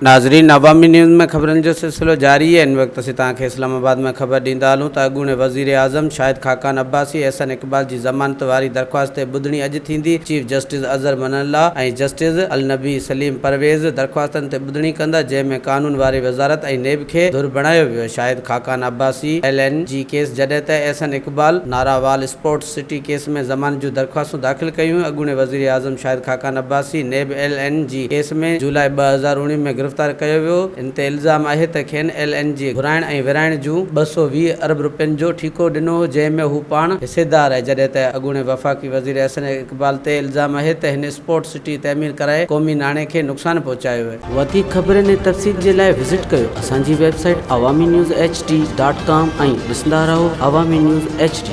ناظرين عوامي نيوز ۾ خبرن جو سلسلو جاري آهي ان وقت اسين توهان کي اسلام آباد مان خبر ڏيندا هلون ته اڳوڻي وزيراعظم شاهد خاقان عباسي احسن اقبال جي ضمانت واري درخواست تي ٻڌڻي اڄ ٿيندي chief justice Athar Minallah ۽ justice Alnabi Saleem Pervaiz درخواستن تي ٻڌڻي ڪندا جنهن ۾ قانون واري وزارت ۽ نيب کي ڌر بڻايو ويو Shahid Khaqan Abbasi L N G case جڏهن ته Ahsan Iqbal Narowal sports city case ۾ ضمانت جون درخواستون داخل ڪيون ويون، اڳوڻي وزيراعظم Shahid Khaqan Abbasi NAB L N G case ۾ جولاء 2019 ۾ گرفتار ڪيو ويو، هن تي الزام آهي ته کين ايل اين جي گهرائڻ ۽ ورهائڻ جون 220 ارب رپين جو ٺيڪو ڏنو هو جنهن ۾ هو پاڻ حصيدار آهي، جڏهن ته اڳوڻي وفاقي وزير احسن اقبال تي الزام آهي ته هن اسپورٽ سٽي تعمير ڪرائي قومي ناڻي کي نقصان پهچايو. وڌيڪ خبرن ۽ تفصيل جي لاء وزٽ ڪيو اسان جي website Awami news H D dot com ۽ ڏسندا رهو عوامي نيوز ايڇ ڊي.